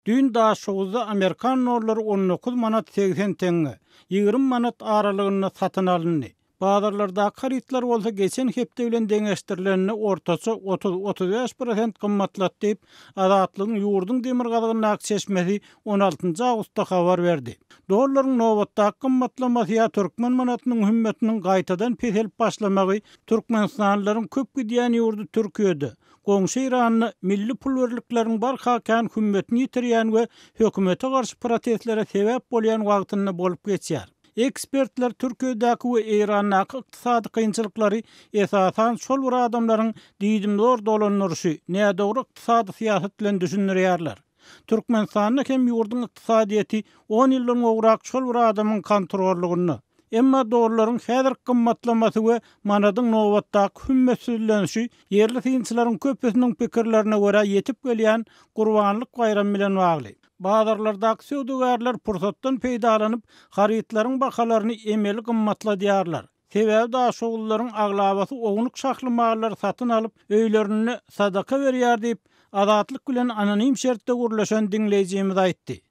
Düýn Daşoguzda amerikan dollary 19 manat 80 teňňe, 20 manat aralygynda satyn alyndy. Bazarlardaky harytlar bolsa geçen hepde bilen deňeşdirilende ortaça 30-35 prosent gymmatlady diýip, Azatlygyň ýurduň demirgazygyndaky çeşmesi on altynjy awgustda habar berdi. Dollaryň nobatdaky gymmatlamasy ýa türkmen manatynyň hümmetiniň gaýtadan peselip başlamagy türkmenistanlylaryň köp gidýän ýurdy Türkiýede, goňşy Eýranda milli pul birlikleriniň barha kän hümmetini ýitirýän we hökümete garşy protestlere sebäp bolýan wagtynda bolup geçýär. Ekspertler Türkiýedäki we Eýrandaky ykdysady kynçylyklary esasan şol bir adamlaryň diýdimzor dolandyryşy, nädogry ykdysady syýasat bilen düşündirýärler. Türkmenistanda hem ýurduň ykdysadyýeti on ýyldan gowrak şol bir adamyň kontrollygynda. Emma dollaryň häzirki gymmatlamasy we manadyň nobatdaky hümmetsizlenişi ýerli synçylaryň köpüsiniň pikirlerine görä ýetip gelýän Gurbanlyk baýramy bilen bagly. Bazarlardaky söwdagärler pursatdan peýdalanyp, harytlaryň bahalaryny emeli gymmatladýarlar. Sebäbi daşoguzlylaryň aglabasy ownuk şahly mallary satyn alyp, öýlerinde sadaka berýär diýip, Azatlyk bilen anonim şertde gürleşen diňleýjimiz aýtdy.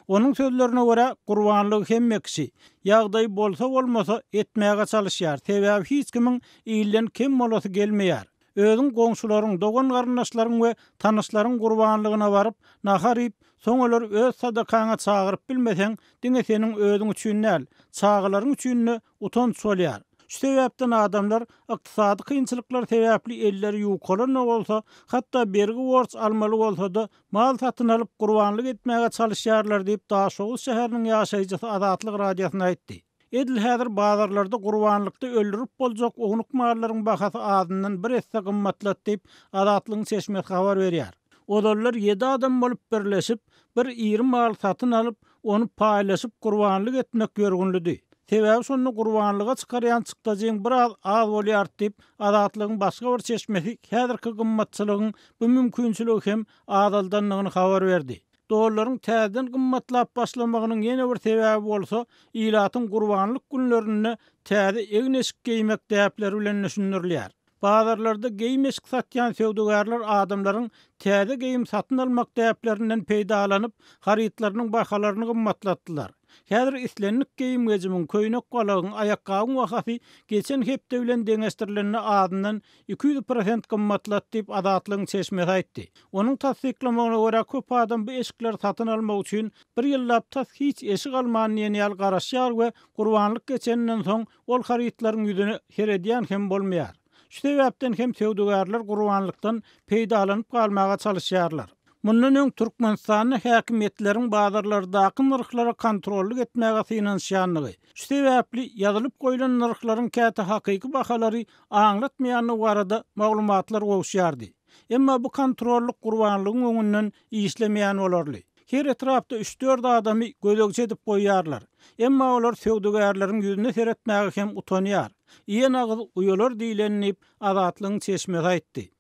Onuň sözlerine görä, gurbanlygy hemme kişi, ýagdaýy bolsa-bolmasa, etmäge çalyşýar, sebäbi hiç kimiň ilden kem bolasy gelmeýär. Özüň goňşularyň, dogan-garyndaşlaryň we tanyşlaryň gurbanlygyna baryp, nahar iýip, soň olary öz sadakaňa çagyryp bilmeseň, diňe seniň özüň üçin däl, çagalaryň üçin-de utanç bolýar. Şu sebäpden adamlar ykdysady kynçylyklar sebäpli elleri ýukalan-da bolsa, hatda bergi-borç almaly bolsa-da, mal satyn alyp, gurbanlyk etmäge çalyşýarlar diýip, Daşoguz şäheriniň ýaşaýjysy Azatlyk Radiosyna aýtdy. Edil häzir bazarlarda gurbanlykda öldürip boljak ownuk mallaryň bahasy azyndan bir esse gymmatlady diýip, Azatlygyň çeşmesi habar berýär. Ozallar ýedi adam bolup birleşip, bir iri mal satyn alyp, ony paýlaşyp gurbanlyk etmek ýörgünlidi. Sebäbi şonda gurbanlyga çykarýan çykdajyň biraz az bolýardy diýip, Azatlygyň başga bir çeşmesi häzirki gymmatçylygyň bu mümkinçiligi hem azaldandygyny habar berdi. Dollaryň täzeden gymmatlap başlamagynyň ýene bir sebäbi bolsa, ilatyň gurbanlyk günlerinde täze egin-eşik geýmek däpleri bilen düşündirilýär. Bazarlarda geýim-eşik satýan söwdagärler adamlaryň täze geýim satyn almak däplerinden peýdalanyp, harytlarynyň bahalaryny gymmatlatdylar. Häzir islendik geýim-gejimiň, köýnek-balagyň, aýakgabyň bahasy geçen hepde bilen deňeşdirilende azyndan 200 prosent gymmatlady diýip, Azatlygyň çeşmesi aýtdy. Onuň tassyklamagyna görä, köp adam bu eşikleri satyn almak üçin bir ýyllap tas hiç eşik alman diýen ýaly garaşýar we gurbanlyk geçeninden soň ol harytlaryň ýüzüne seredýän hem bolmaýar. Şu sebäpden hem söwdagärler gurbanlykdan peýdalanyp galmaga çalyşýarlar. Mundan öň Türkmenistanda häkimiýetleriň bazarlardaky nyrhlara kontrollyk etmäge synanyşýandygy, şu sebäpli ýazylyp goýlan nyrhlaryň käte hakyky bahalary aňlatmaýandygy barada maglumatlar gowuşýardy. Emma bu kontrollyk gurbanlygyň öňünden işlemeýän bolarly. Her etrapda üç-dört adamy gözegçi edip goýýarlar. Emma olar söwdagärleriň ýüzüne seretmäge hem utanýar. Iýen agyz uýalar diýleni diýip, Azatlygyň çeşmesi aýtdy.